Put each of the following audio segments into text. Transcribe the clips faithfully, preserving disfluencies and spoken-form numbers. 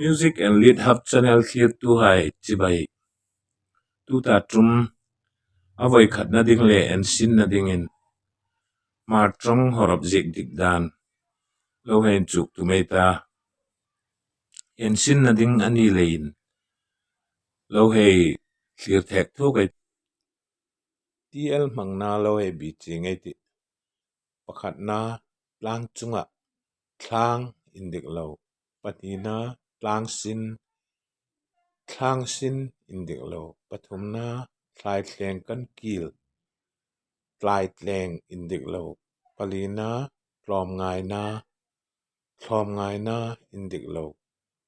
Music and Lead Hub Channel thlirtuhai chibai. Tuta ṭum a voi khatna ding le ensinna dingin Hmar ṭawng hawrap ziek dik dan lo hei inchuk tum ei ta. Ensinna ding a ni leiin lo hei thlir thek thuk ei. T L hmangna lo hei bi chieng ei tih. Pakhatna, tlang chunga thlang indik lo. Pahnina, tlang sin, thlang sin indik lo. Pathumna, thlai thleng kan kil, tlai thleng indik lo. Palina, tlawm ngaina, tlawm ngaina indik lo.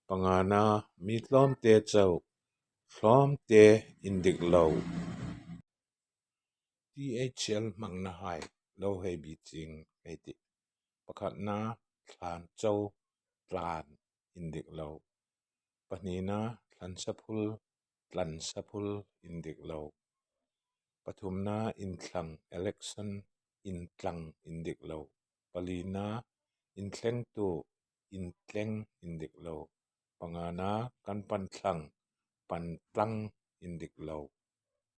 Pangana, mi tlawmte chau, tlawmte indik lo. T H L hmangnahai lo hei bi chieng ei tih. Pakhatna, thlan chau, tlan indik lo. Pahnina, thlan saphul, tlan saphul indik lo. Pathumna, inthlang, election, intlang indik lo. Palina, inthlengtu, intleng indik lo. Pangana, kan pan thlang, pan tlang indik lo.